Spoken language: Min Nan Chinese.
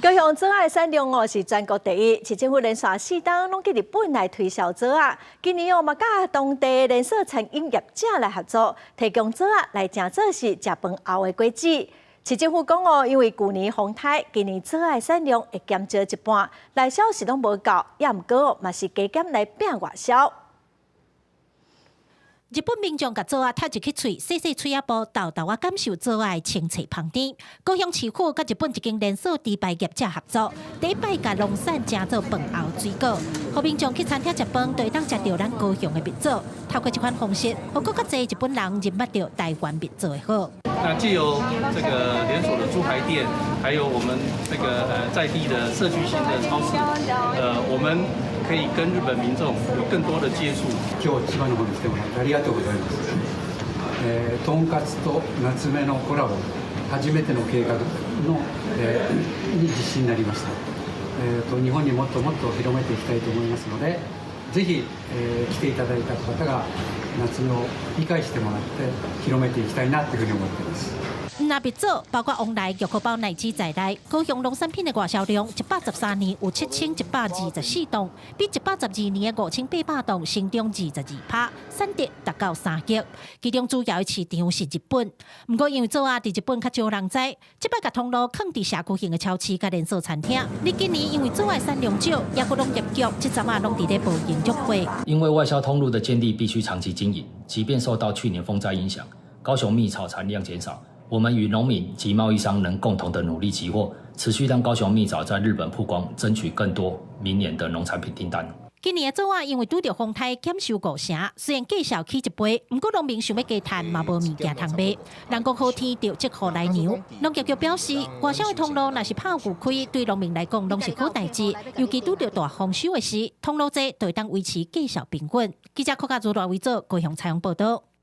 高雄棗仔的產量哦是全國第一，市政府連續四冬攏去日本來推銷棗仔。今年哦嘛佮當地連鎖餐飲業者來合作，提供棗仔來成做是食飯後的果子。市政府講哦，因為舊年風颱，今年棗仔的產量會減少一半，內銷是攏無夠，也毋過嘛是加減來拼外銷。日本民眾共棗仔踢入去喙，細細喙仔部，豆豆仔感受棗仔的清脆芳甜。高雄市府佮日本一間連鎖豬排業者合作，第一擺共農產成做飯後水果，予民眾去餐廳食飯，就會當食著咱高雄的蜜棗。透過這款方式，予閣較濟日本人認捌著台灣蜜棗的好。那藉由這個連鎖的豬排店，還有我們這個在地的社區型的超市，我們可以跟日本民眾有更多的接觸。今日千葉の方に来てもらってありがとうございます。とんかつとナツメのコラボ、初めての計画の、に実施になりました。日本にもっともっと広めていきたいと思いますので、ぜひ、来ていただいた方がナツメを理解してもらって広めていきたいなというふうに思っています。毋但蜜棗，包括旺來玉荷包奶雞在內，高雄農產品的外銷量，113年有7124噸，比112年的5800噸成長22%，產值達到3億。其中主要的市場是日本，毋過因為棗仔佇日本較少人知，這擺共通路囥佇社區型的超市佮連鎖餐廳。你今年因為棗仔產量少，也閣農業局這陣仔攏佇咧報應續會。因為外銷通路的建立必須長期經營，即便受到去年風災影響，高雄蜜棗產量減少。我們與農民及貿易商能共同的努力集貨，持續讓高雄蜜棗在日本曝光，爭取更多明年的農產品訂單。今年的棗仔因為拄著風颱減收五成，雖然價數起一倍，毋過農民想欲加趁嘛無物件通賣。人講好天著積雨來娘，農業局表示，外銷的通路若是拍牛開，對農民來講攏是好代誌。尤其拄著大豐收的時，通路濟就會當維持價數平穩。記者柯家祖、賴維祖高雄採訪報道。